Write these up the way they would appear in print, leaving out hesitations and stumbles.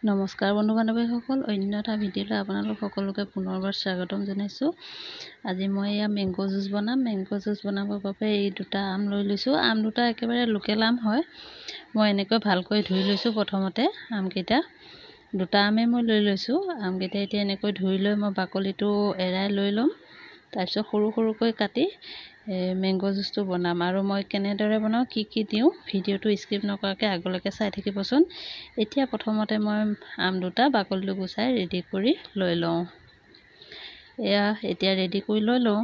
নমস্কাৰ বন্ধু বান্ধৱীসকল, অন্য এটা ভিডিঅ'লৈ আপোনালোক সকলোকে পুনৰবাৰ স্বাগতম জনাইছোঁ। আজি মই এয়া মেংগ' জুচ বনাম। মেংগ' জুচ বনাবৰ বাবে এই দুটা আম লৈ লৈছোঁ। আম দুটা একেবাৰে লোকেল আম হয়। মই এনেকৈ ভালকৈ ধুই লৈছোঁ প্ৰথমতে আমকেইটা। দুটা আমেই মই লৈ লৈছোঁ। আমকেইটা এতিয়া এনেকৈ ধুই লৈ মই বাকলিটো এৰাই লৈ ল'ম। তাৰপিছত সৰু সৰুকৈ কাটি মেংগ' জুচটো বনাম। আৰু মই কেনেদৰে বনাওঁ, কি কি দিওঁ, ভিডিঅ'টো স্কিপ নকৰাকৈ আগলৈকে চাই থাকিবচোন। এতিয়া প্ৰথমতে মই আম দুটা বাকলিটো গুচাই ৰেডি কৰি লৈ লওঁ। এয়া এতিয়া ৰেডি কৰি লৈ লওঁ।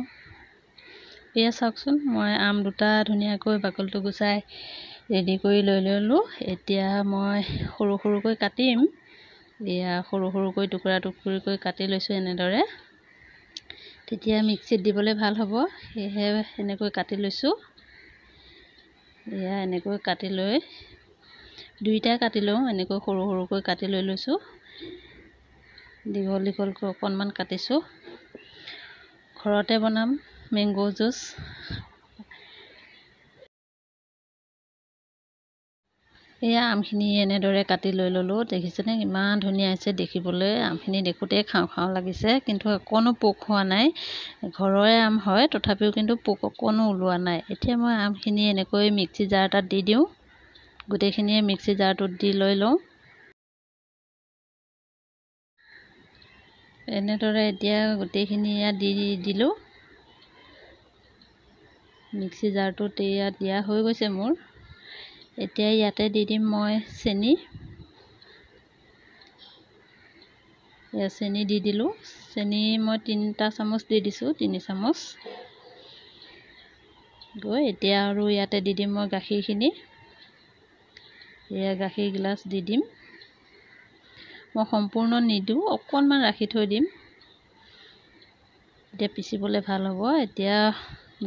এয়া চাওকচোন, মই আম দুটা ধুনীয়াকৈ বাকলিটো গুচাই ৰেডি কৰি লৈ ল'লোঁ। এতিয়া মই সৰু সৰুকৈ কাটিম। এয়া সৰু সৰুকৈ টুকুৰা টুকুৰিকৈ কাটি লৈছোঁ এনেদৰে, তেতিয়া মিক্সিত দিবলৈ ভাল হ'ব, সেয়েহে এনেকৈ কাটি লৈছোঁ। এয়া এনেকৈ কাটি লৈ দুইটাই কাটি লওঁ। এনেকৈ সৰু সৰুকৈ কাটি লৈ লৈছোঁ, দীঘল দীঘলকৈ অকণমান কাটিছোঁ। ঘৰতে বনাম মেংগ' জুচ। এয়া আমখিনি এনেদৰে কাটি লৈ ল'লোঁ। দেখিছেনে কিমান ধুনীয়া হৈছে দেখিবলৈ। আমখিনি দেখোঁতেই খাওঁ খাওঁ লাগিছে, কিন্তু অকণো পোক হোৱা নাই। ঘৰৰে আম হয়, তথাপিও কিন্তু পোক অকণো ওলোৱা নাই। এতিয়া মই আমখিনি এনেকৈ মিক্সি জাৰ এটাত দি দিওঁ। গোটেইখিনিয়ে মিক্সি জাৰটোত দি লৈ লওঁ এনেদৰে। এতিয়া গোটেইখিনি ইয়াত দি দিলোঁ। মিক্সি জাৰটোত এয়া দিয়া হৈ গৈছে মোৰ। এতিয়া ইয়াতে দি দিম মই চেনি। এয়া চেনি দি দিলোঁ। চেনি মই 3টা চামুচ দি দিছোঁ, 3 চামুচ গৈ। এতিয়া আৰু ইয়াতে দি দিম মই গাখীৰখিনি। এয়া গাখীৰ গিলাচ দি দিম। মই সম্পূৰ্ণ নিদিওঁ, অকণমান ৰাখি থৈ দিম, এতিয়া পিচিবলৈ ভাল হ'ব। এতিয়া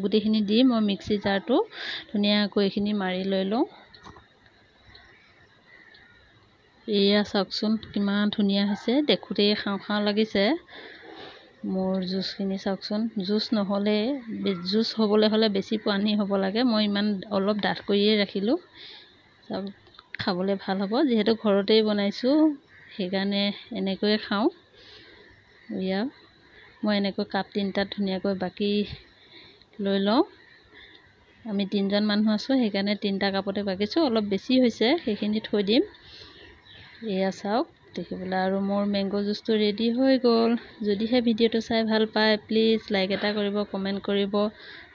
গোটেইখিনি দি মই মিক্সি জাৰটো ধুনীয়াকৈ এইখিনি মাৰি লৈ লওঁ। এয়া চাওকচোন কিমান ধুনীয়া হৈছে, দেখোঁতেই খাওঁ খাওঁ লাগিছে মোৰ জুচখিনি। চাওকচোন, জুচ নহ'লে, জুচ হ'বলৈ হ'লে বেছি পানী হ'ব লাগে। মই ইমান অলপ ডাঠ কৰিয়ে ৰাখিলোঁ। চাওক, খাবলৈ ভাল হ'ব, যিহেতু ঘৰতেই বনাইছোঁ, সেইকাৰণে এনেকৈয়ে খাওঁ। এয়া মই এনেকৈ কাপ 3টাত ধুনীয়াকৈ বাকি লৈ লওঁ। আমি 3জন মানুহ আছোঁ, সেইকাৰণে 3টা কাপতে বাকিছোঁ। অলপ বেছি হৈছে, সেইখিনি থৈ দিম। এয়া চাওক দেখিবলৈ, আৰু মোৰ মেংগ' জুচটো ৰেডি হৈ গ'ল। যদিহে ভিডিঅ'টো চাই ভাল পায়, প্লিজ লাইক এটা কৰিব, কমেণ্ট কৰিব।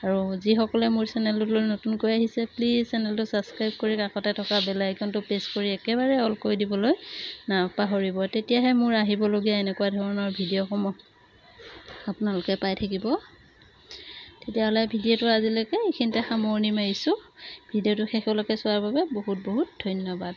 আৰু যিসকলে মোৰ চেনেলটোলৈ নতুনকৈ আহিছে, প্লিজ চেনেলটো ছাবস্ক্ৰাইব কৰি কাষতে থকা বেল আইকনটো প্ৰেছ কৰি একেবাৰে অল কৰি দিবলৈ নাপাহৰিব। তেতিয়াহে মোৰ আহিবলগীয়া এনেকুৱা ধৰণৰ ভিডিঅ'সমূহ আপোনালোকে পাই থাকিব। তেতিয়াহ'লে ভিডিঅ'টো আজিলৈকে এইখিনিতে সামৰণি মাৰিছোঁ। ভিডিঅ'টো শেষলৈকে চোৱাৰ বাবে বহুত বহুত ধন্যবাদ।